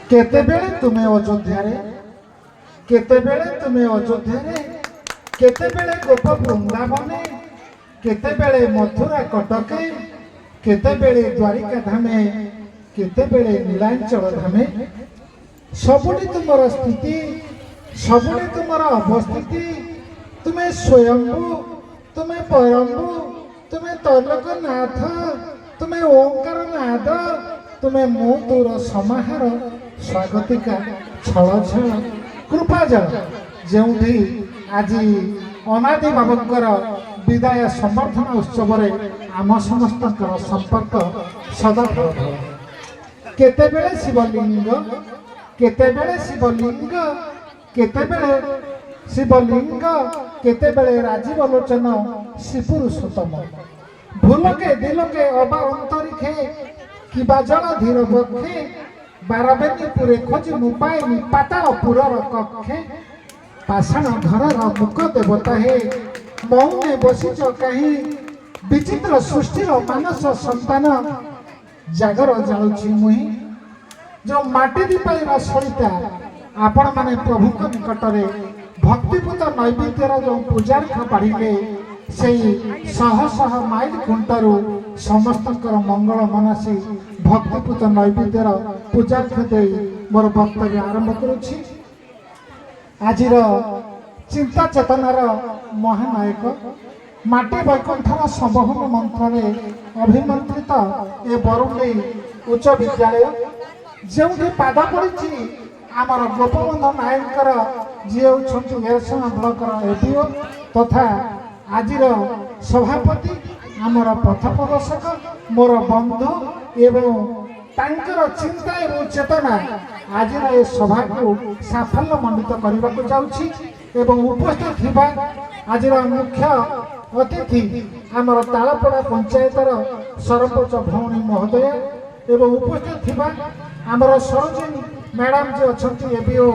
କେତେବେଳେ ତୁମେ ଅଯୋଧ୍ୟାରେ, କେତେବେଳେ ତୁମେ ଅଯୋଧ୍ୟାରେ, କେତେବେଳେ ଗୋପ ବୃନ୍ଦାବନେ, କେତେବେଳେ ମଥୁରା କଟକେ, କେତେବେଳେ ଦ୍ୱାରିକା ଧାମେ, କେତେବେଳେ ନୀଳାଞ୍ଚଳ ଧାମେ। ସବୁଠି ତୁମର ସ୍ଥିତି, ସବୁଠି ତୁମର ଅବସ୍ଥିତି। ତୁମେ ସ୍ୱୟମ୍ଭୁ, ତୁମେ ପରମ୍ଭୁ, ତୁମେ ତ୍ରିଲୋକନାଥ, ତୁମେ ଓଙ୍କାର ନାଦ, ତୁମେ ମୁଁ ତୁର ସମାହାର ସ୍ୱାଗତିକା ଛଳ ଛଳ କୃପା ଜଳ। ଯେଉଁଠି ଆଜି ଅନାଦି ବାବୁଙ୍କର ବିଦାୟ ସମ୍ବର୍ଦ୍ଧନା ଉତ୍ସବରେ ଆମ ସମସ୍ତଙ୍କର ସମ୍ପର୍କ ସଦା ଫଳ। କେତେବେଳେ ଶିବଲିଙ୍ଗ, କେତେବେଳେ ଶିବଲିଙ୍ଗ, କେତେବେଳେ ଶିବଲିଙ୍ଗ, କେତେବେଳେ ରାଜୀବ ଲୋଚନ ଶ୍ରୀପୁରୁଷୋତ୍ତମ। ଭୂଲୋକେ ଦିଲୋକେ ଅବା ଅନ୍ତରିକ୍ଷେ କିବା ଜଳ ଧୀର ବକ୍ଷେ, ବାରବେନୀପୁରେ ଖୋଜି ମୁଁ ପାଇନି ପାତାଳ ପୁରର କକ୍ଷେ। ପାଷାଣ ଘରର ମୁକ ଦେବତା ହେ, ମୌନେ ବସିଛ କାହିଁ? ବିଚିତ୍ର ସୃଷ୍ଟିର ମାନସ ସନ୍ତାନ, ଜାଗର ଜାଳୁଛି ମୁହିଁ। ଯେଉଁ ମାଟି ଦୀପାଳିର ସଳିତା ଆପଣମାନେ ପ୍ରଭୁଙ୍କ ନିକଟରେ ଭକ୍ତିପୂତ ନୈବେଦ୍ୟର ଯେଉଁ ପୂଜାର୍ଘ ବାଢ଼ିଲେ, ସେଇ ଶହ ଶହ ମାଇଲ ଖୁଣ୍ଟରୁ ସମସ୍ତଙ୍କର ମଙ୍ଗଳ ମନାସି ଭକ୍ତିପୂତ ନୈବେଦ୍ୟର ପୂଜାର୍ଘ ଦେଇ ମୋର ବକ୍ତବ୍ୟ ଆରମ୍ଭ କରୁଛି। ଆଜିର ଚିନ୍ତା ଚେତନାର ମହାନାୟକ, ମାଟି ବୈକୁଣ୍ଠର ସମ୍ବୋଧନ ମନ୍ତ୍ରରେ ଅଭିମନ୍ତ୍ରିତ ଏ ବରୁଣ୍ଡି ଉଚ୍ଚ ବିଦ୍ୟାଳୟ, ଯେଉଁଠି ପାଦ ପଡ଼ିଛି ଆମର ଗୋପବନ୍ଧୁ ନାୟକଙ୍କର, ଯିଏ ହେଉଛନ୍ତି ଏରସମା ବ୍ଲକର ଏବିଓ ତଥା ଆଜିର ସଭାପତି, ଆମର ପଥ ପ୍ରଦର୍ଶକ, ମୋର ବନ୍ଧୁ, ଏବଂ ତାଙ୍କର ଚିନ୍ତା ଏବଂ ଚେତନା ଆଜିର ଏ ସଭାକୁ ସାଫଲ୍ୟ ମଣ୍ଡିତ କରିବାକୁ ଯାଉଛି। ଏବଂ ଉପସ୍ଥିତ ଥିବା ଆଜିର ମୁଖ୍ୟ ଅତିଥି ଆମର ତାଳପଡ଼ା ପଞ୍ଚାୟତର ସରପଞ୍ଚ ଭଉଣୀ ମହୋଦୟ, ଏବଂ ଉପସ୍ଥିତ ଥିବା ଆମର ସରୋଜିନୀ ମ୍ୟାଡ଼ାମ ଯିଏ ଅଛନ୍ତି ଏବିଓ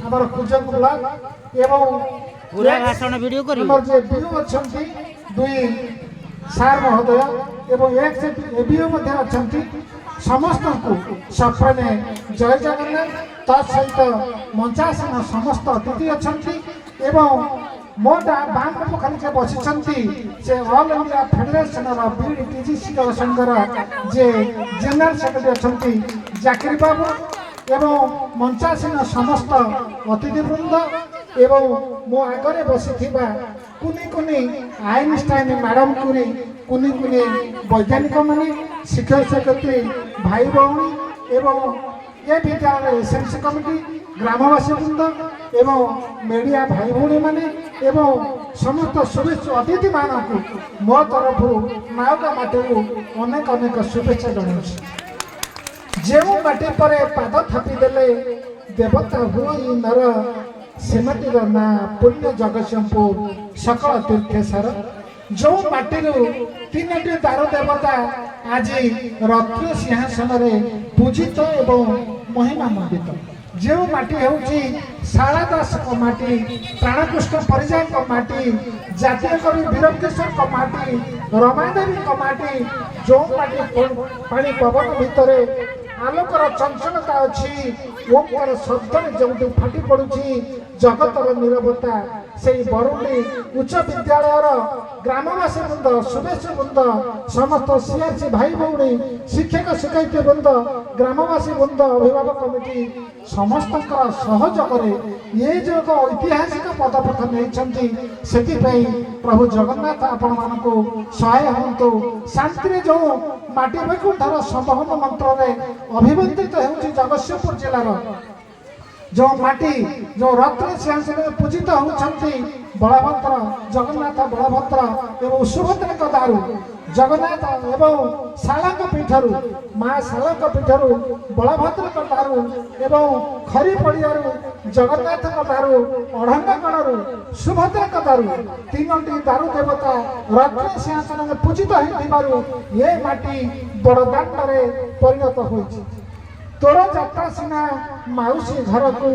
ଆମର କୁଜଙ୍ଗ ବ୍ଲକ, ଏବଂ ପୁରା ଭାଷଣ ଭିଡ଼ିଓ କରିବୁ। ଆମର ଯିଏ ବିଓ ଅଛନ୍ତି ଦୁଇ ସାର୍ ମହୋଦୟ ଏବଂ ଏକ୍ସ ଏବିଓ ମଧ୍ୟ ଅଛନ୍ତି, ସମସ୍ତଙ୍କୁ ସପ୍ରେମେ ଜୟ ଜଗନ୍ନାଥ। ତା ସହିତ ମଞ୍ଚାସୀନ ସମସ୍ତ ଅତିଥି ଅଛନ୍ତି ଏବଂ ମୋ ବାମ ପାଖରେ ଯିଏ ବସିଛନ୍ତି, ସେ ଅଲ୍ ଇଣ୍ଡିଆ ଫେଡେରେସନର ବିଡି ଟିଜିସି ସଂଘର ଯିଏ ଜେନେରାଲ ସେକ୍ରେଟାରୀ ଅଛନ୍ତି ଜାକିର ବାବୁ, ଏବଂ ମଞ୍ଚାସୀନ ସମସ୍ତ ଅତିଥିବୃନ୍ଦ, ଏବଂ ମୋ ଆଗରେ ବସିଥିବା କୁନି କୁନି ଆଇନଷ୍ଟାଇନ ମ୍ୟାଡ଼ାମ, କୁନି କୁନି କୁନି ବୈଜ୍ଞାନିକମାନେ, ଶିକ୍ଷକ ଶିକ୍ଷୟିତ୍ରୀ ଭାଇ ଭଉଣୀ, ଏବଂ ଏ ବିଦ୍ୟାଳୟର ଏସ୍ଏମ୍ସି କମିଟି, ଗ୍ରାମବାସୀ ବୃନ୍ଦ ଏବଂ ମିଡ଼ିଆ ଭାଇ ଭଉଣୀମାନେ ଏବଂ ସମସ୍ତ ଶୁଭେଚ୍ଛୁ ଅତିଥିମାନଙ୍କୁ ମୋ ତରଫରୁ ନାଉକା ମାଟିରୁ ଅନେକ ଅନେକ ଶୁଭେଚ୍ଛା ଜଣାଉଛି। ଯେଉଁ ମାଟି ପରେ ପାଦ ଥାପିଦେଲେ ଦେବତା ହୁଅଇ ନର, ସେ ମାଟିର ନାଁ ପୁଣ୍ୟ ଜଗତସିଂହପୁର ସକଳ ତୀର୍ଥେଶ୍ୱର। ଯେଉଁ ମାଟିରୁ ତିନୋଟି ଦାରୁ ଦେବତା ଆଜି ରତ୍ନ ସିଂହାସନରେ ପୂଜିତ ଏବଂ ମହିମା ମଣ୍ଡିତ, ଯେଉଁ ମାଟି ହେଉଛି ଶାରଳା ଦାସଙ୍କ ମାଟି, ପ୍ରାଣକୃଷ୍ଣ ପରିଜାଙ୍କ ମାଟି, ଜାତୀୟ କବି ବୀରକିଶୋରଙ୍କ ମାଟି, ରମାଦେବୀଙ୍କ ମାଟି, ଯେଉଁ ମାଟି ପାଣି ପବନ ଭିତରେ ଆଲୋକର ଚଞ୍ଚଳତା ଅଛି, ଓଁକାର ଶବ୍ଦରେ ଯେଉଁଠି ଫାଟି ପଡୁଛି ଜଗତର ନିରବତା, ସେଇ ବରୁଣ୍ଡି ଉଚ୍ଚ ବିଦ୍ୟାଳୟର ଗ୍ରାମବାସୀ ବୃନ୍ଦ, ଶୁଭେଚ୍ଛୁ ବୃନ୍ଦ, ସମସ୍ତ ସିଆର୍ସି ଭାଇ ଭଉଣୀ, ଶିକ୍ଷକ ଶିକ୍ଷୟିତ୍ରୀ ବୃନ୍ଦ, ଗ୍ରାମବାସୀ ବୃନ୍ଦ, ଅଭିଭାବକ କମିଟି ସମସ୍ତଙ୍କର ସହଯୋଗରେ ଏ ଯେଉଁ ଏକ ଐତିହାସିକ ପଦପଥ ନେଇଛନ୍ତି, ସେଥିପାଇଁ ପ୍ରଭୁ ଜଗନ୍ନାଥ ଆପଣମାନଙ୍କୁ ସହାୟ ହୁଅନ୍ତୁ। ଶାନ୍ତିରେ ଯେଉଁ ମାଟି ବୈକୁଣ୍ଠର ସମ୍ବୋଧନ ମନ୍ତ୍ରରେ ଅଭିମନ୍ତ୍ରିତ ହେଉଛି ଜଗତସିଂହପୁର ଜିଲ୍ଲାର ଯେଉଁ ମାଟି, ଯେଉଁ ରତ୍ନ ସିଂହାସନରେ ପୂଜିତ ହେଉଛନ୍ତି ବଳଭଦ୍ର, ଜଗନ୍ନାଥ, ବଳଭଦ୍ର ଏବଂ ସୁଭଦ୍ରାଙ୍କ ଦାରୁ ଜଗନ୍ନାଥ, ଏବଂ ଶାରଳାଙ୍କ ପୀଠରୁ ମା ଶାରଳାଙ୍କ ପୀଠରୁ ବଳଭଦ୍ରଙ୍କ ଦାରୁ, ଏବଂ ଖରି ପଡ଼ିଆରୁ ଜଗନ୍ନାଥଙ୍କ ଦାରୁ, ଅଢ଼ଙ୍ଗଗଣରୁ ସୁଭଦ୍ରାଙ୍କ ଦାରୁ, ତିନୋଟି ଦାରୁ ଦେବତା ରତ୍ନ ସିଂହାସନରେ ପୂଜିତ ହୋଇଥିବାରୁ ଏ ମାଟି ବଡ଼ ଦାଣ୍ଡରେ ପରିଣତ ହୋଇଛି। ତୋର ଯାତ୍ରା ସିନା ମାଉସୀ ଘରକୁ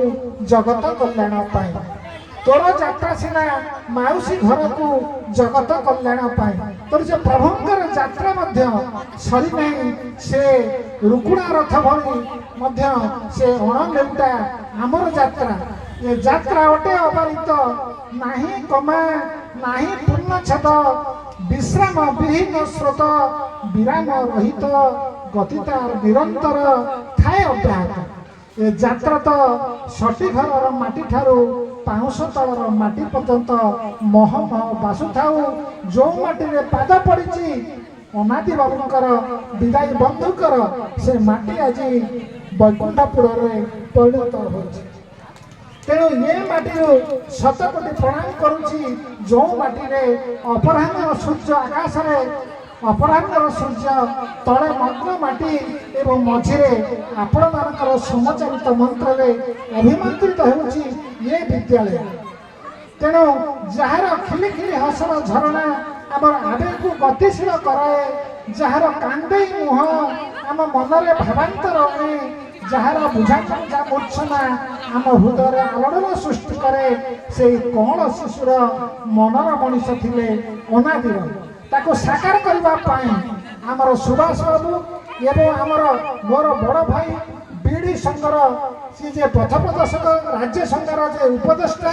ଜଗତ କଲ୍ୟାଣ ପାଇଁ। ତୋର ଯାତ୍ରା ସିନା ମାଉସୀ ଘରକୁ ଜଗତ କଲ୍ୟାଣ ପାଇଁ। ତୋର ଯେ ପ୍ରଭୁଙ୍କର ଯାତ୍ରା ମଧ୍ୟ ସରିନାହିଁ, ସେ ରୁକୁଣା ରଥ ଭଳି ମଧ୍ୟ ସେ ଅଣଲେଉଟା ଆମର ଯାତ୍ରା। ଏ ଯାତ୍ରା ଅଟେ ଅବାରିତ, ନାହିଁ କମା, ନାହିଁ ପୂର୍ଣ୍ଣଛେଦ, ବିଶ୍ରାମ ବିହୀନ ସ୍ରୋତ, ବିରାମ ରହିତ ଗତି ତାର ନିରନ୍ତର ଥାଏ ଅବ୍ୟାହତ। ଏ ଯାତ୍ରା ତ ଷଟି ଘରର ମାଟି ଠାରୁ ପାଉଁଶ ତଳର ମାଟି ପର୍ଯ୍ୟନ୍ତ ମହ ମହ ବାସୁଥାଉ। ଯେଉଁ ମାଟିରେ ପାଦ ପଡ଼ିଛି ଅନାଦି ବାବୁଙ୍କର, ବିଦାୟୀ ବନ୍ଧୁଙ୍କର, ସେ ମାଟି ଆଜି ବୈକୁଣ୍ଠପୁରରେ ପରିଣତ ହୋଇଛି। ତେଣୁ ଏ ମାଟିରୁ ଶତକୋଟି ପ୍ରଣାମ କରୁଛି, ଯେଉଁ ମାଟିରେ ଅପରାହ୍ନର ସୂର୍ଯ୍ୟ ଆକାଶରେ ଅପରାହ୍ନର ସୂର୍ଯ୍ୟ ତଳେ ମଗ୍ନ ମାଟି ଏବଂ ମଝିରେ ଆପଣମାନଙ୍କର ସମାଚାରିତ ମନ୍ତ୍ରରେ ଅଭିମନ୍ତ୍ରିତ ହେଉଛି ଏ ବିଦ୍ୟାଳୟ। ତେଣୁ ଯାହାର ଖିଲି ଖିଲି ହସର ଝରଣା ଆମର ଆବେଗକୁ ଗତିଶୀଳ କରାଏ, ଯାହାର କାନ୍ଦେଇ ମୁହଁ ଆମ ମନରେ ଭାବାନ୍ତର ଆଣେ, ଯାହାର ବୁଝା ବୁଝା ମୂର୍ଚ୍ଛନା ଆମ ହୃଦୟରେ ଆଲୋଡ଼ନ ସୃଷ୍ଟି କରେ, ସେଇ କଅଁଳ ଶିଶୁର ମନର ମଣିଷ ଥିଲେ ଅନାଦିର। ତାକୁ ସାକାର କରିବା ପାଇଁ ଆମର ସୁଭାଷ ବାବୁ ଏବଂ ଆମର ମୋର ବଡ଼ ଭାଇ ବିଡ଼ି ସଂଘର ସିଏ ଯେ ପଥ ପ୍ରଦର୍ଶକ, ରାଜ୍ୟ ସଂଘର ଯେ ଉପଦେଷ୍ଟା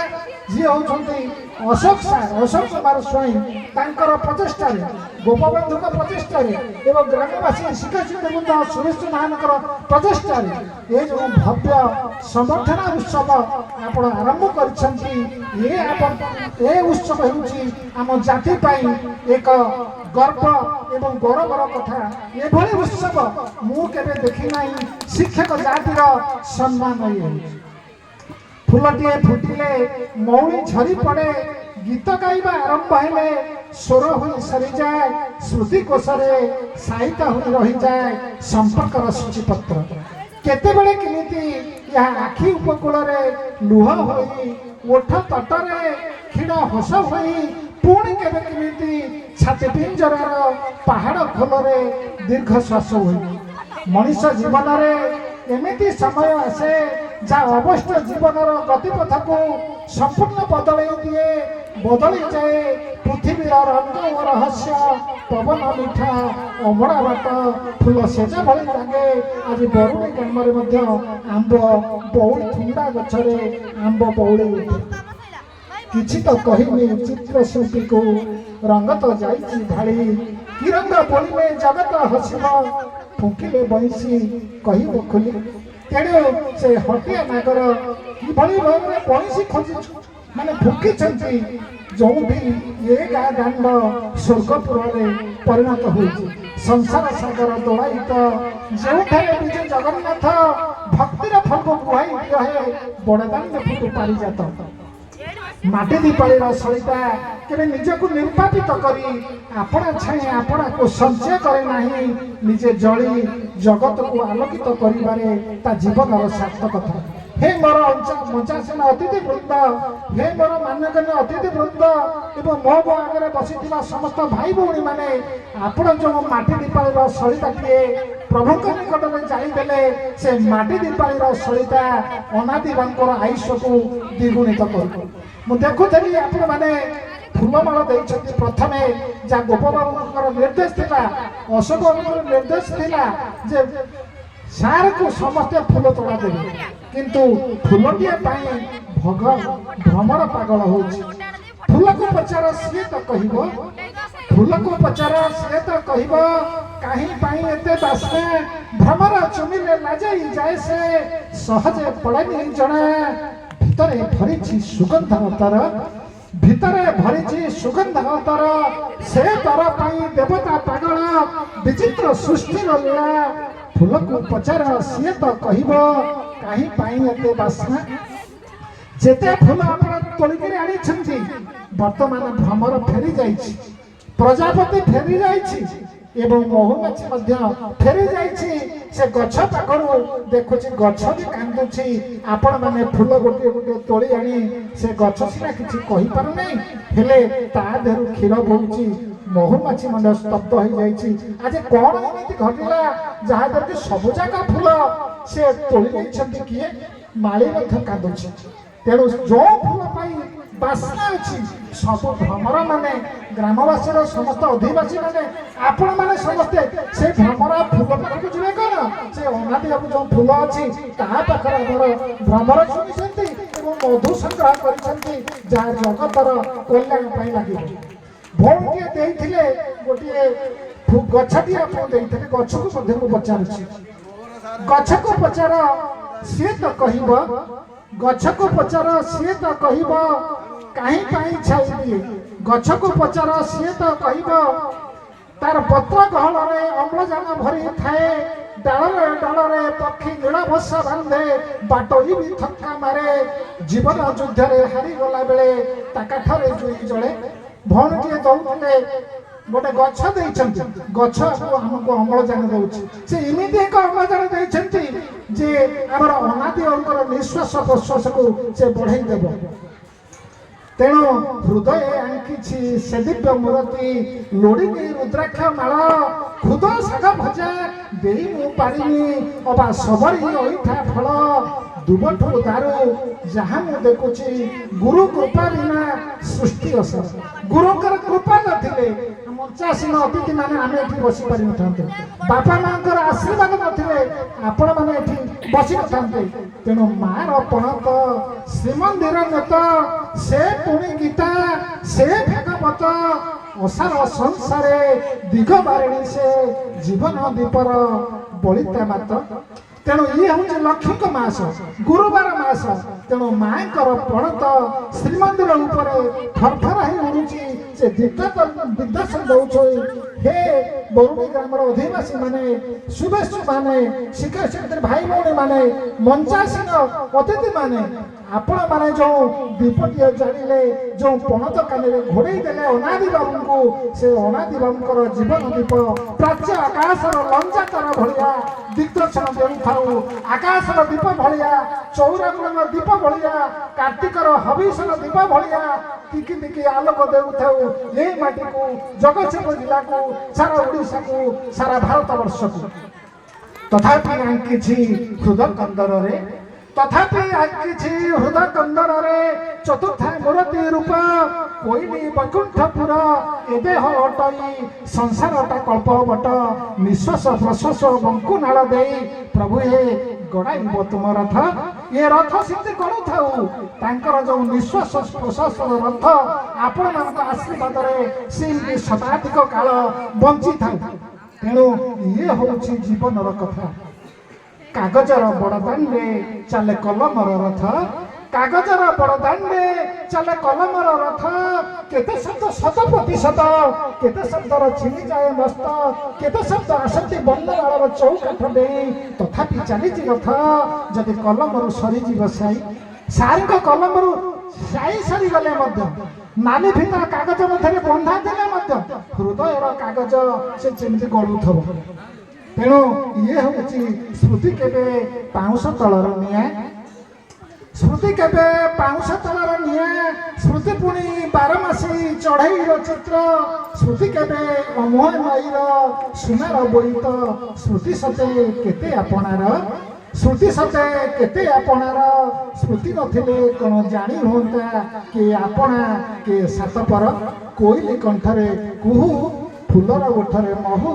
ଯିଏ ହେଉଛନ୍ତି ଅଶୋକ ସାର୍, ଅଶୋକ କୁମାର ସ୍ୱାଇଁ, ତାଙ୍କର ପ୍ରଚେଷ୍ଟାରେ, ଗୋପବନ୍ଧୁଙ୍କ ପ୍ରଚେଷ୍ଟାରେ ଏବଂ ଗ୍ରାମବାସୀ ଶିକ୍ଷୟିତ୍ରୀ ବୃନ୍ଦ ସୁରେଶ ମହାନଙ୍କର ପ୍ରଚେଷ୍ଟାରେ ଏ ଯେଉଁ ଭବ୍ୟ ସମ୍ବର୍ଦ୍ଧନା ଉତ୍ସବ ଆପଣ ଆରମ୍ଭ କରିଛନ୍ତି, ଏ ଆପଣ ଏ ଉତ୍ସବ ହେଉଛି ଆମ ଜାତି ପାଇଁ ଏକ ଗର୍ବ ଏବଂ ଗୌରବର କଥା। ଏଭଳି ଉତ୍ସବ ମୁଁ କେବେ ଦେଖି ନାହିଁ। ଶିକ୍ଷକ ଜାତିର ସମ୍ମାନ ଇଏ ହେଉଛି। ଫୁଲଟିଏ ଫୁଟିଲେ ମଉଳି ଝରି ପଡ଼େ, ଗୀତ ଗାଇବା ଆରମ୍ଭ ହେଲେ ସ୍ୱର ହୋଇ ସରିଯାଏ, ସ୍ମୃତି କୋଷରେ ସାଇତା ହୋଇ ରହିଯାଏ ସମ୍ପର୍କର ସୂଚୀପତ୍ର। କେତେବେଳେ କେମିତି ଏହା ଆଖି ଉପକୂଳରେ ଲୁହ ହୋଇ, ଓଠ ତଟରେ କ୍ଷୀଣ ହସ ହୋଇ, ପୁଣି କେବେ କେମିତି ଛାତି ପିଞ୍ଜରାର ପାହାଡ଼ ଖୋଲରେ ଦୀର୍ଘ ଶ୍ୱାସ ହୋଇ। ମଣିଷ ଜୀବନରେ ଏମିତି ସମୟ ଆସେ, ଯାହା ଅବଶ୍ୟ ଜୀବନର ଗତିପଥକୁ ସମ୍ପୂର୍ଣ୍ଣ ବଦଳେଇ ଦିଏ। ବଦଳି ଯାଏ ପୃଥିବୀର ରଙ୍ଗ ଓ ରହସ୍ୟ। ପବନ ମିଠା, ଅମଡ଼ା ବାଟ ଫୁଲ ସେଜ ଭଳି ଲାଗେ। ଆଜି ବରୁଣେଇ ଗ୍ରାମରେ ମଧ୍ୟ ଆମ୍ବ ବଉଳି, ଥୁଣ୍ଡା ଗଛରେ ଆମ୍ବ ବଉଳି ଉଠେ। କିଛି ତ କହିନି ଚିତ୍ରଶିଳ୍ପୀକୁ, ରଙ୍ଗ ତ ଯାଇଛି ଢାଳି। କି ରଙ୍ଗ ବୋଳିଲେ ଜଗତ ହସିବ, ଫୁଙ୍କିଲେ ବଇଁଶୀ କହିବ ଖୋଲି। ତେଣୁ ସେ ହଟିଆ ନାଗର କିଭଳି ଭାବରେ ବଇଁଶୀ ଖୋଜି ମାନେ ଫୁଙ୍କିଛନ୍ତି, ଯେଉଁଠି ଏ ଗାଁ ଦାଣ୍ଡ ସ୍ୱର୍ଗପୁରରେ ପରିଣତ ହୋଇଛି। ସଂସାର ସାଗର ଦୋଳାୟିତ ଯେଉଁଠାରେ ବିଜୁ ଜଗନ୍ନାଥ, ଭକ୍ତିର ଫଲ୍ଗୁ ବୁହାଇ ରହେ ବଡ଼ଦାଣ୍ଡ ଫୁଟୁ ପାରିଜାତ। ମାଟି ଦୀପାଳିର ସଳିତା କେବେ ନିଜକୁ ନିର୍ବାପିତ କରି ଆପଣା ଛାଇ ଆପଣାକୁ ସଞ୍ଚୟ କରେ ନାହିଁ। ନିଜେ ଜଳି ଜଗତକୁ ଆଲୋକିତ କରିବାରେ ତା ଜୀବନର ସାର୍ଥକତା। ହେ ମୋର ମଞ୍ଚାସୀନ ଅତିଥି ବୃନ୍ଦ, ହେ ମୋର ମାନ୍ୟଗଣ୍ୟ ଅତିଥି ବୃନ୍ଦ ଏବଂ ମୋ ମୋ ଆଗରେ ବସିଥିବା ସମସ୍ତ ଭାଇ ଭଉଣୀମାନେ, ଆପଣ ଯେଉଁ ମାଟି ଦୀପାଳିର ସଳିତାଟିଏ ପ୍ରଭୁଙ୍କ ନିକଟରେ ଜାଳିଦେଲେ, ସେ ମାଟି ଦୀପାଳିର ସଳିତା ଅନାଦିବାଙ୍କର ଆୟୁଷକୁ ଦ୍ୱିଗୁଣିତ କରିବ। ମୁଁ ଦେଖୁଥିଲି ଆପଣମାନେ ଫୁଲମାଳ ଦେଇଛନ୍ତି ପ୍ରଥମେ, ଯାହା ଗୋପବାବୁଙ୍କର ନିର୍ଦ୍ଦେଶ ଥିଲା, ଅଶୋକ ବାବୁଙ୍କର ନିର୍ଦ୍ଦେଶ ଥିଲା ଯେ ସାର୍କୁ ସମସ୍ତେ ଫୁଲ ତୋଡ଼ା ଦେବେ। କିନ୍ତୁ ଫୁଲଟିଏ ପାଇଁ ଭଗ ଭ୍ରମର ପାଗଳ ହଉଛି। ଫୁଲକୁ ପଚାର, ସିଏ ତ କହିବ। ଫୁଲକୁ ପଚାର, ସିଏ ତ କହିବ, କାହିଁ ପାଇଁ ଏତେ ବାସ୍ନା। ଭ୍ରମର ଚୁମିଲେ ଲାଜେଇ ଯାଏ ସେ, ସହଜେ ପଡ଼େନି ଜଣା। ଭିତରେ ଭରିଛି ସୁଗନ୍ଧ ତାର, ଭିତରେ ଭରିଛି ସୁଗନ୍ଧ ତାର, ସେ ତର ପାଇଁ ଦେବତା ପାଗଳ। ବିଚିତ୍ର ସୃଷ୍ଟିର ଲୀଳା। ଫୁଲକୁ ପଚାର, ସିଏ ତ କହିବ, କାହିଁ ପାଇଁ ଏତେ ବାସ୍ନା। ଯେତେ ଫୁଲ ଆପଣ ତୋଳିକିରି ଆଣିଛନ୍ତି, ବର୍ତ୍ତମାନ ଭ୍ରମର ଫେରି ଯାଇଛି, ପ୍ରଜାପତି ଫେରି ଯାଇଛି ଏବଂ ମହୁମାଛି ମଧ୍ୟ ଫେରି ଯାଇଛି। ସେ ଗଛ ପାଖରୁ ଦେଖୁଛି, ଗଛ ବି କାନ୍ଦୁଛି। ଆପଣମାନେ ଫୁଲ ଗୋଟିଏ ଗୋଟିଏ ତୋଳି ଆଣି, ସେ ଗଛ ସିନା କିଛି କହିପାରୁନାହିଁ, ହେଲେ ତା ଦେହରୁ କ୍ଷୀର ବୋହୁଛି। ମହୁମାଛି ମଧ୍ୟ ସ୍ତବ୍ଧ ହେଇଯାଇଛି। ଆଜି କଣ ଏମିତି ଘଟିଲା, ଯାହାଦ୍ୱାରା କି ସବୁ ଯାକ ଫୁଲ ସେ ତୋଳି ନେଇଛନ୍ତି କିଏ? ମାଳି ମଧ୍ୟ କାନ୍ଦୁଛି। ତେଣୁ ଯୋଉ ଫୁଲ ପାଇଁ ବାସ୍ନା ଅଛି। ସବୁ ଭ୍ରମର ମାନେ, ଗ୍ରାମବାସୀର ସମସ୍ତ ଅଧିବାସୀ ମାନେ, ଆପଣମାନେ ସମସ୍ତେ ସେ ଭ୍ରମର ଫୁଲ ପାଖକୁ ଯିବେ। କଣ ସେ ଅନାଦି ବାବୁ ଯୋଉ ଫୁଲ ଅଛି, ତାହା ପାଖରେ ଆମର ଭ୍ରମର ଶୁଣିଛନ୍ତି ଏବଂ ମଧୁ ସଂଗ୍ରହ କରିଛନ୍ତି, ଯାହା ଜଗତର କଲ୍ୟାଣ ପାଇଁ ଲାଗିବ। ଭଉଣୀଟିଏ ଦେଇଥିଲେ, ଗୋଟିଏ ଗଛଟିଏ ଆପଣ ଦେଇଥିଲେ। ଗଛକୁ ମଧ୍ୟ ମୁଁ ପଚାରୁଛି। ଗଛକୁ ପଚାର, ସିଏ ତ କହିବ। ଗଛକୁ ପଚାର, ସିଏ ତ କହିବ, କାହିଁ ପାଇଁ ଛାଇ ଦିଏ। ଗଛକୁ ପଚାର, ସିଏ ତ କହିବ। ତାର ପତ୍ର ଗହଳରେ ଅମ୍ଳଜାନ ଭରି ଥାଏ। ଡାଳରେ ଡାଳରେ ପକ୍ଷୀ ନୀଳ ବସା ବାନ୍ଧେ। ବାଟୋଇ ବି ଥକ୍କା ମାରେ। ଜୀବନ ଯୁଦ୍ଧରେ ହାରିଗଲା ବେଳେ ତା କାଠରେ ଜୁଇ ଜଳେ। ଭଉଣୀଟିଏ ଦଉଥିଲେ, ଗୋଟେ ଗଛ ଦେଇଛନ୍ତି। ଗଛ ଆମକୁ ଅମ୍ଳଜାନ ଦଉଛି। ସେ ଏମିତି ଏକ ଅମ୍ଳଜାନ ଦେଇଛନ୍ତି ଯେ ଆମର ଅନାଦି ଅଙ୍କର ନିଶ୍ୱାସ ପ୍ରଶ୍ୱାସକୁ ସେ ବଢେଇ ଦେବ। ତେଣୁ ହୃଦୟ ଆଙ୍କିଛି ସେ ଦିବ୍ୟ ମୂରତି, ଲୋଡ଼ିନି ରୁଦ୍ରାକ୍ଷ ମାଳ। ଖୁଦ ଶାଗ ଭଜା ଦେଇ ମୁଁ ପାରିନି, ଅବା ସବରି ଅଇଠା ଫଳ। ଦୁବଠୁ ଦାରୁ ଯାହା ମୁଁ ଦେଖୁଛି, ଗୁରୁ କୃପା ବିନା ସୃଷ୍ଟି ଅସାର। ଗୁରୁଙ୍କର କୃପା ନଥିଲେ ମଞ୍ଚାସୀନ ଅତିଥି ମାନେ ଆମେ ଏଠି ବସି ପାରିନଥାନ୍ତେ। ବାପା ମାଙ୍କର ଆଶୀର୍ବାଦ ନଥିଲେ ଆପଣମାନେ ଏଠି ବସି ନଥାନ୍ତେ। ତେଣୁ ମାର ପଣତ, ଶ୍ରୀମନ୍ଦିର ନେତ, ସେ ପୁଣି ଗୀତା, ସେ ଭାଗବତ। ଅସାର ସଂସାରେ ଦିଗ ବାରିଣୀ ସେ, ଜୀବନ ଦୀପର ବଳିତା ମାତ। ତେଣୁ ଇଏ ହେଉଛି ଲକ୍ଷ୍ମୀଙ୍କ ମାସ, ଗୁରୁବାର ମାସ। ତେଣୁ ମାଙ୍କର ପଣତ ଶ୍ରୀମନ୍ଦିର ଉପରେ ଫରଫର ହେଇ ଉଡୁଛି। ସେ ଦିଗ୍ଦର୍ଶନ ଦଉଛି। ହେ ବରୁଣେଇ ଗ୍ରାମର ଅଧିବାସୀ ମାନେ, ଶୁଭେଚ୍ଛୁ ମାନେ, ଶିକ୍ଷକ ଶିକ୍ଷୟିତ୍ରୀ ଭାଇ ଭଉଣୀ ମାନେ, ମଞ୍ଚାସୀନ ଅତିଥି ମାନେ, ଆପଣମାନେ ଯୋଉ ଦୀପଟିଏ ଜାଳିଲେ, ଯୋଉ ପଣତ କାନିରେ ଘୋଡ଼େଇ ଦେଲେ ଅନାଦି ବାବୁଙ୍କୁ, ସେ ଅନାଦି ବାବୁଙ୍କର ଜୀବନ ଦୀପ ପ୍ରାଚ୍ୟ ଆକାଶର ଲଞ୍ଜା ତାରା ଭଳିଆ ଦିଗ୍ଦର୍ଶନ ଦେଉଥାଉ। ଆକାଶର ଦୀପ ଭଳିଆ, ଚଉରାମୂଳର ଦୀପ ଭଳିଆ, କାର୍ତ୍ତିକର ହବିଷର ଦୀପ ଭଳିଆ ଟିକି ଟିକି ଆଲୋକ ଦେଉଥାଉ ଏଇ ମାଟିକୁ, ଜଗତସିଂହପୁର ଜିଲ୍ଲାକୁ, ସାରା ଓଡ଼ିଶାକୁ, ସାରା ଭାରତ ବର୍ଷକୁ। ତଥାପି ଆଙ୍କିଛି ହୃଦ କନ୍ଦରରେ, ତଥାପି ଆଙ୍କିଛି ହୃଦ କନ୍ଦରରେ ଚତୁର୍ଥା ମୂରତି ରୂପ। କୋଇଲି ବୈକୁଣ୍ଠପୁର ଏ ଦେହ ଅଟଇ, ସଂସାରଟା କଳ୍ପ ବଟ। ନିଶ୍ୱାସ ପ୍ରଶ୍ୱାସ ବଙ୍କୁ ନାଳ ଦେଇ ପ୍ରଭୁ ହେ ଗଡ଼ାଇବ ତୁମ ରଥ। ଏ ରଥ ସେମିତି ଗଡ଼ୁଥାଉ। ତାଙ୍କର ଯୋଉ ନିଶ୍ୱାସ ପ୍ରଶ୍ୱାସର ରଥ ଆପଣମାନଙ୍କ ଆଶୀର୍ବାଦରେ ସେମିତି ଶତାଧିକ କାଳ ବଞ୍ଚିଥାଉ। ତେଣୁ ଇଏ ହଉଛି ଜୀବନର କଥା। କାଗଜର ବଡ଼ଦାଣ୍ଡେ ଚାଲେ କଲମର ରଥ। କାଗଜର ବଡ଼ଦାଣ୍ଡେ ଚାଲେ କଲମର ରଥ। କେତେ ଶବ୍ଦ ଶତ ପ୍ରତିଶତ, କେତେ ଶବ୍ଦର ଛିନିଯାଏ ମସ୍ତ। କେତେ ଶବ୍ଦ ଆସନ୍ତି ବର୍ଣ୍ଣମାଳର ଚଉକାଠ ଦେଇ, ତଥାପି ଚାଲିଛି ରଥ। ଯଦି କଲମରୁ ସରିଯିବ ସ୍ୟାହି, ସାର୍ଙ୍କ କଲମରୁ ସ୍ୟାହି ସରିଗଲେ ମଧ୍ୟ, ନାଲି ଫିତା କାଗଜ ମଧ୍ୟରେ ବନ୍ଧା ଥିଲେ ମଧ୍ୟ, ହୃଦୟର କାଗଜ ସେ ଯେମିତି ଗଳୁଥିବ। ତେଣୁ ଇଏ ହେଉଛି ସ୍ମୃତି କେବେ ପାଉଁଶ ତଳର ନିଆଁ। ସ୍ମୃତି କେବେ ପାଉଁଶ ତଳର ନିଆଁ। ସ୍ମୃତି ପୁଣି ବାରମାସୀ ଚଢ଼େଇର ଚିତ୍ର। ସ୍ମୃତି କେବେ ଅମୁହା ନଈର ସୁନାର ବୋଇତ। ସ୍ମୃତି ସତେ କେତେ ଆପଣାର, ସ୍ମୃତି ସତେ କେତେ ଆପଣାର। ସ୍ମୃତି ନଥିଲେ କ'ଣ ଜାଣି ହୁଅନ୍ତା କିଏ ଆପଣା, କିଏ ସାତପର? କୋଇଲି କଣ୍ଠରେ କୁହୁ, ଫୁଲର ଓଠରେ ମହୁ,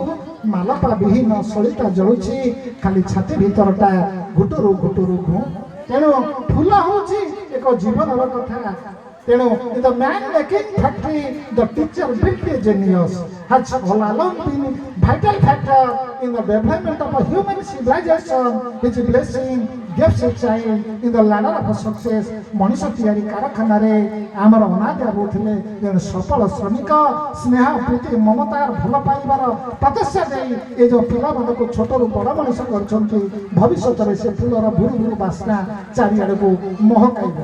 ମାଲପା ବିହୀନ ସଳିତା ଜଳୁଛି, ଖାଲି ଛାତି ଭିତରଟା ଘୁଟୁରୁ ଘୁଟୁରୁ ଘୁଁ। ତେଣୁ ଫୁଲ ହଉଛି ଏକ ଜୀବନର କଥା। ତେଣୁ in the man making factory the teacher built a genius has all along been vital factor in the development of a human civilization. His blessing gives a child in the ladder of success. ମଣିଷ ତିଆରି କାରଖାନାରେ ଆମର ଅନାଦି ବାବୁ ଥିଲେ ଜଣେ ସଫଳ ଶ୍ରମିକ। ସ୍ନେହ, ପ୍ରୀତି, ମମତାର, ଭଲ ପାଇବାର ପ୍ରତ୍ୟାଶା ଦେଇ ଏ ଯେଉଁ ପିଲାମାନଙ୍କୁ ଛୋଟରୁ ବଡ଼ ମଣିଷ କରିଛନ୍ତି, ଭବିଷ୍ୟତରେ ସେ ଫୁଲର ଭୁରୁ ଭୁରୁ ବାସ୍ନା ଚାରିଆଡ଼କୁ ମହକାଇବ।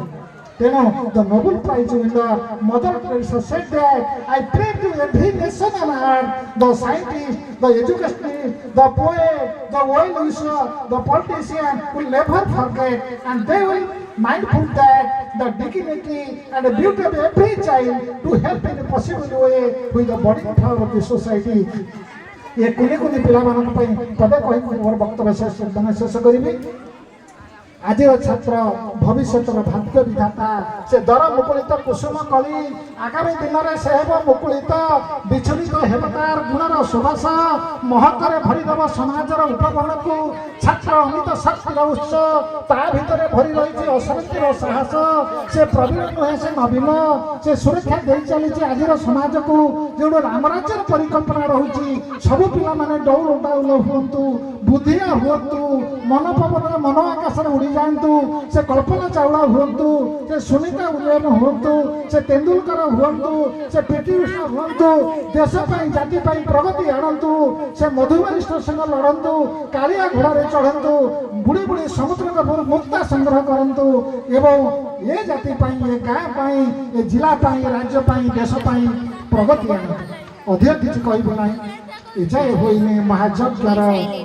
ତେଣୁ the Nobel Prize winner Mother Teresa said that I pray to every nation on earth, the scientist, the educationalist, the poet, the well-wisher, the politician will never forget and they will mindful that the dignity and the beauty of every child to help in a possible way with the budding flower of the society. ଏ କୁନି କୁନି ପିଲାମାନଙ୍କ ପାଇଁ ପଦେ କହି ମୁଁ ମୋର ବକ୍ତବ୍ୟ ଶେଷ ମାନେ ଶେଷ କରିବି। ଆଜିର ଛାତ୍ର ଭବିଷ୍ୟତର ଭାଗ୍ୟ ବିଧାତା। ସେ ଦର ମୁକୁଳିତ କୁସୁମ କଳି, ଆଗାମୀ ଦିନରେ ସେ ହେବ ମୁକୁଳିତ, ବିଛୁରିତ ହେବ ତାର ଗୁଣର ସୁବାସ, ମହକରେ ଭରିଦେବ ସମାଜର ଉପବନକୁ। ଛାତ୍ର ଅମିତ ଶକ୍ତିର ଉତ୍ସ, ତା ଭିତରେ ଭରି ରହିଛି ଅଶାନ୍ତିର ସାହସ। ସେ ପ୍ରବୀଣ ନୁହେଁ, ସେ ନବୀନ। ସେ ସୁରକ୍ଷା ଦେଇ ଚାଲିଛି ଆଜିର ସମାଜକୁ, ଯେଉଁଠି ରାମରାଜ୍ୟର ପରିକଳ୍ପନା ରହୁଛି। ସବୁ ପିଲାମାନେ ଡଉଲ ଡାଉଲ ହୁଅନ୍ତୁ, ବୁଦ୍ଧିଆ ହୁଅନ୍ତୁ, ମନ ପବନରେ ମନ ଆକାଶରେ ଉଡ଼ି ଯାଆନ୍ତୁ। ସେ କଳ୍ପନା ଚାୱଳା ହୁଅନ୍ତୁ, ସେ ସୁନିତା ୱିଲିୟମ ହୁଅନ୍ତୁ, ସେ ତେନ୍ଦୁଲକର ହୁଅନ୍ତୁ, ସେ ପିଟି ଉଷା ହୁଅନ୍ତୁ, ଦେଶ ପାଇଁ, ଜାତି ପାଇଁ ପ୍ରଗତି ଆଣନ୍ତୁ। ସେ ମଧୁବାରିଷ୍ଟ ସଙ୍ଗେ ଲଢ଼ନ୍ତୁ, କାଳିଆ ଘୋଡ଼ାରେ ଚଢ଼ନ୍ତୁ, ବୁଡ଼ି ବୁଡ଼ି ସମୁଦ୍ର ଗର୍ଭରୁ ମୁକ୍ତା ସଂଗ୍ରହ କରନ୍ତୁ ଏବଂ ଏ ଜାତି ପାଇଁ, ଏ ଗାଁ ପାଇଁ, ଏ ଜିଲ୍ଲା ପାଇଁ, ରାଜ୍ୟ ପାଇଁ, ଦେଶ ପାଇଁ ପ୍ରଗତି ଆଣନ୍ତୁ। ଅଧିକ କିଛି କହିବୁ ନାହିଁ। ଏଯାଏ ହୋଇନି ମହାଯଜ୍ଞର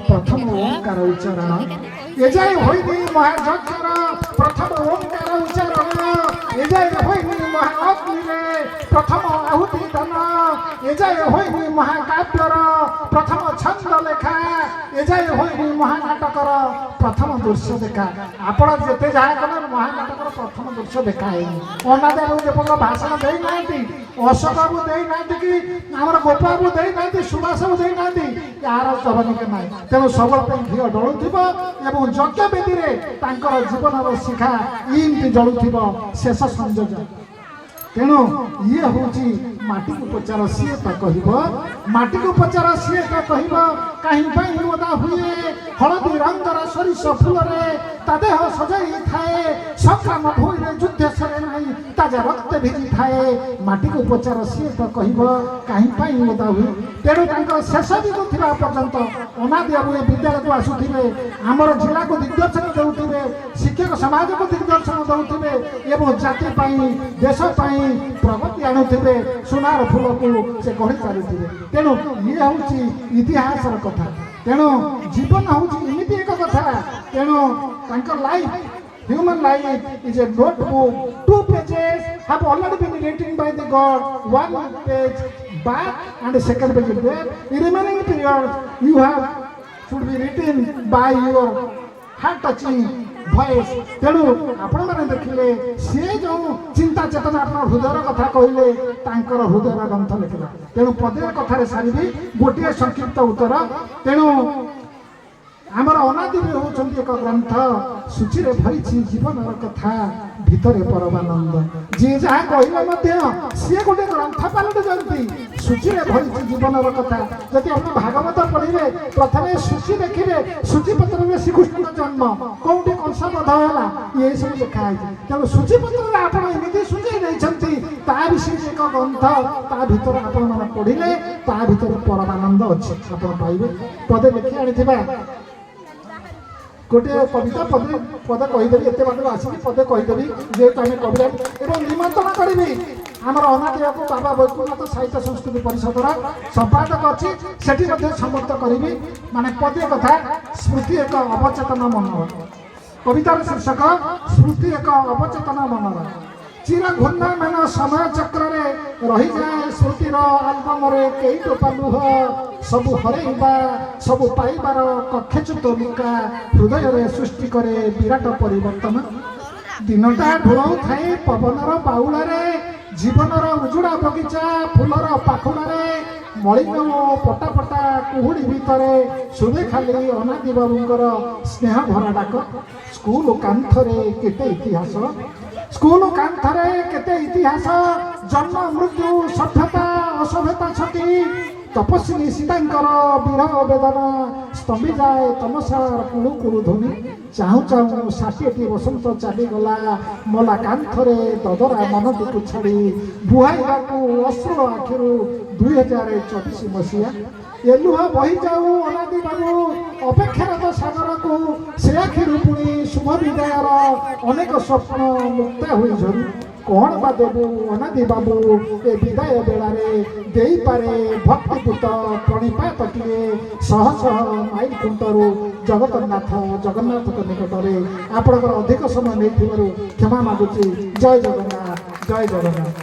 ପ୍ରଥମ ଓଙ୍କାର ଉଚ୍ଚାରଣ, ଏଯାଏ ହୋଇନି ମହାଯଜ୍ଞର ପ୍ରଥମ ଓଙ୍କାର ଉଚ୍ଚାରଣ, ଏଯାଏ ହୋଇନି ମହାଅଗ୍ନିରେ ପ୍ରଥମ ଆହୁତି ଦାନ, ଏଯାଏ ହୋଇନି ମହାକାବ୍ୟର ପ୍ରଥମ ଛନ୍ଦ ଲେଖା, ଏଯାଏ ହୋଇନି ମହାନାଟକର ପ୍ରଥମ ଦୃଶ୍ୟ ଦେଖା। ଆପଣ ଯେତେ ଯାହା କଲେ, ମହାନାଟକର ପ୍ରଥମ ଦୃଶ୍ୟ ଦେଖା ହେଇନି। ଅନାଦି ବାବୁ ଯେପର୍ଯ୍ୟନ୍ତ ଭାଷଣ ଦେଇନାହାନ୍ତି, ଅଶୋକ ବାବୁ ଦେଇନାହାନ୍ତି କି ଆମର ଗୋପ ବାବୁ ଦେଇନାହାନ୍ତି, ସୁବାସ ବାବୁ ଦେଇନାହାନ୍ତି, ଏହାର ଜବନିକା ନାହିଁ। ତେଣୁ ସବୁବେଳେ ପାଇଁ ଘିଅ ଜଳୁଥିବ ଏବଂ ଯଜ୍ଞ ବେଦୀରେ ତାଙ୍କର ଜୀବନର ଶିଖା ଇମିତି ଜଳୁଥିବ ଶେଷ ସଂଯୋଗ। ତେଣୁ ଇଏ ହେଉଛି ମାଟିକୁ ପଚାର ସିଏ ତ କହିବ, ମାଟିକୁ ପଚାର ସିଏ ତ କହିବ, କାହିଁ ପାଇଁ ଓଦା ହୁଏ। ହଳଦୀ ରଙ୍ଗର ସୋରିଷ ଫୁଲରେ ତା ଦେହ ସଜାଇ ଥାଏ, ସଂଗ୍ରାମ ଭୂଇଁରେ ଯୁଦ୍ଧ ସରେ ନାହିଁ, ତାଜା ରକ୍ତ ଭିଜିଥାଏ। ମାଟିକୁ ପଚାର ସିଏ ତ କହିବ, କାହିଁ ପାଇଁ ଓଦା ହୁଏ। ତେଣୁ ତାଙ୍କର ଶେଷ ବିନ୍ଦୁ ଥିବା ପର୍ଯ୍ୟନ୍ତ ଅନାଦି ବାବୁ ଏ ବିଦ୍ୟାଳୟକୁ ଆସୁଥିବେ, ଆମର ଜିଲ୍ଲାକୁ ଦିଗ୍ଦର୍ଶନ ଦେଉଥିବେ, ଶିକ୍ଷକ ସମାଜକୁ ଦିଗ୍ଦର୍ଶନ ଦେଉଥିବେ ଏବଂ ଜାତି ପାଇଁ, ଦେଶ ପାଇଁ ପ୍ରଗତି ଆଣୁଥିବେ, ସୁନାର ଫୁଲକୁ ସେ ଗଢ଼ି ଚାଲୁଥିବେ। ତେଣୁ ଇଏ ହେଉଛି ଇତିହାସର କଥା। ତେଣୁ ଜୀବନ ହେଉଛି ଏମିତି ଏକ କଥା। ତେଣୁ ତାଙ୍କ life, human life is a notebook. Two pages have already been written by the God. One page back and second page there. The remaining period you have should be written by your heart touching voice. ତେଣୁ ଆପଣମାନେ ଦେଖିଲେ, ସିଏ ଯେଉଁ ଚିନ୍ତା ଚେତନା, ଆପଣ ହୃଦୟର କଥା କହିଲେ, ତାଙ୍କର ହୃଦୟର ଗ୍ରନ୍ଥ ଲେଖିଲା। ତେଣୁ ପଦେ କଥାରେ ସାରିବି, ଗୋଟିଏ ସଂକ୍ଷିପ୍ତ ଉତ୍ତର। ତେଣୁ ଆମର ଅନାଦି ବି ହେଉଛନ୍ତି ଏକ ଗ୍ରନ୍ଥ, ସୂଚୀରେ ଭରିଛି ଜୀବନର କଥା, ଭିତରେ ପରମାନନ୍ଦ। ଯିଏ ଯାହା କହିଲେ ମଧ୍ୟ ସିଏ ଗୋଟେ ଗ୍ରନ୍ଥ ପାଲଟିଛନ୍ତି। ସୂଚୀରେ ଭରିଛି ଜୀବନର କଥା। ଯଦି ଆପଣ ଭାଗବତ ପଢ଼ିବେ, ପ୍ରଥମେ ସୂଚୀ ଦେଖିବେ। ସୂଚୀ ପତ୍ରରେ ଶ୍ରୀକୃଷ୍ଣଙ୍କ ଜନ୍ମ କୋଉଠି, କଂସ ବଧ ହେଲା, ଏସବୁ ଲେଖା ହେଇଛି। ତେଣୁ ସୂଚୀ ପତ୍ରରେ ଆପଣ ଏମିତି ସୂଚେଇ ଦେଇଛନ୍ତି, ତା ବିଷୟରେ ଏକ ଗ୍ରନ୍ଥ। ତା ଭିତରେ ଆପଣମାନେ ପଢ଼ିଲେ ତା ଭିତରେ ପରମାନନ୍ଦ ଅଛି, ଆପଣ ପାଇବେ। ପଦେ ଲେଖି ଆଣିଥିବା ଗୋଟିଏ କବିତା ପଦେ ପଦେ କହିଦେବି। ଏତେ ବାଟରୁ ଆସିକି ପଦେ କହିଦେବି, ଯେହେତୁ ଆମେ କବିତା। ଏବଂ ନିମନ୍ତ୍ରଣ କରିବି ଆମର ଅନାଦିବାକୁ, ବାବା ବୈକୁଣ୍ଠନାଥ ସାହିତ୍ୟ ସଂସ୍କୃତି ପରିଷଦର ସମ୍ପାଦକ ଅଛି, ସେଠି ମଧ୍ୟ ସମର୍ଥ କରିବି। ମାନେ ପଦେ କଥା, ସ୍ମୃତି ଏକ ଅବଚେତନ ମନର। କବିତାର ଶୀର୍ଷକ ସ୍ମୃତି ଏକ ଅବଚେତନ ମନର। ଚିର ଘୂର୍ଣ୍ଣାୟମାନ ସମୟ ଚକ୍ରରେ ରହିଯାଏ ସ୍ମୃତିର ଆଲବମରେ କେଇ ଟୋପା ଲୁହ। ସବୁ ହରେଇବା, ସବୁ ପାଇବାର କକ୍ଷଚ୍ୟୁତ ଲୁକା ହୃଦୟରେ ସୃଷ୍ଟି କରେ ବିରାଟ ପରିବର୍ତ୍ତନ। ଦିନଟା ଢୁଳଉଥାଏ ପବନର ବାଉଳାରେ, ଜୀବନର ଉଜୁଡ଼ା ବଗିଚା ଫୁଲର ପାଖୁଡ଼ାରେ। ମଳିନ ଓ ପଟା ପଟା କୁହୁଡ଼ି ଭିତରେ ଶୁଭେ ଖାଲି ଅନାଦି ବାବୁଙ୍କର ସ୍ନେହ ଭରା ଡାକ। ସ୍କୁଲ କାନ୍ଥରେ କେତେ ଇତିହାସ, ସ୍କୁଲ କାନ୍ଥରେ କେତେ ଇତିହାସ, ଜନ୍ମ ମୃତ୍ୟୁ, ସଭ୍ୟତା ଅସଭ୍ୟତା, ଛତି ତପସ୍ୱିନୀ ସୀତାଙ୍କର ବିରହ ବେଦନା, ସ୍ତମ୍ଭି ଯାଏ ତମସାର କୁଳୁ କୁଳୁ ଧ୍ୱନି। ଚାହୁଁ ଚାହୁଁ 60ଟି ବସନ୍ତ ଚାଲିଗଲା ମଲା କାନ୍ଥରେ ଦଦରା ମନଟିକୁ ଛାଡ଼ି, ବୁହାଇବାକୁ ଅଶ୍ରୁଳ ଆଖିରୁ 2024 ମସିହା। ଏ ଲୁହ ବହିଯାଉ ଅନାଦି ବାବୁ ଅପେକ୍ଷାରତ ସାଗରକୁ, ସେ ଆଖିରୁ ପୁଣି ଶୁଭ ବିଦାୟର ଅନେକ ସ୍ୱପ୍ନ ମୁକ୍ତା ହୋଇ ଝରୁ। କ'ଣ ବା ଦେବୁ ଅନାଦି ବାବୁ ଏ ବିଦାୟ ବେଳାରେ? ଦେଇପାରେ ଭକ୍ତିପୂତ ପ୍ରଣିପାତଟିଏ ଶହ ଶହ ମାଇଲ ଖୁଣ୍ଟରୁ ଜଗତନାଥ ଜଗନ୍ନାଥଙ୍କ ନିକଟରେ। ଆପଣଙ୍କର ଅଧିକ ସମୟ ନେଇଥିବାରୁ କ୍ଷମା ମାଗୁଛି। ଜୟ ଜଗନ୍ନାଥ, ଜୟ ଜଗନ୍ନାଥ।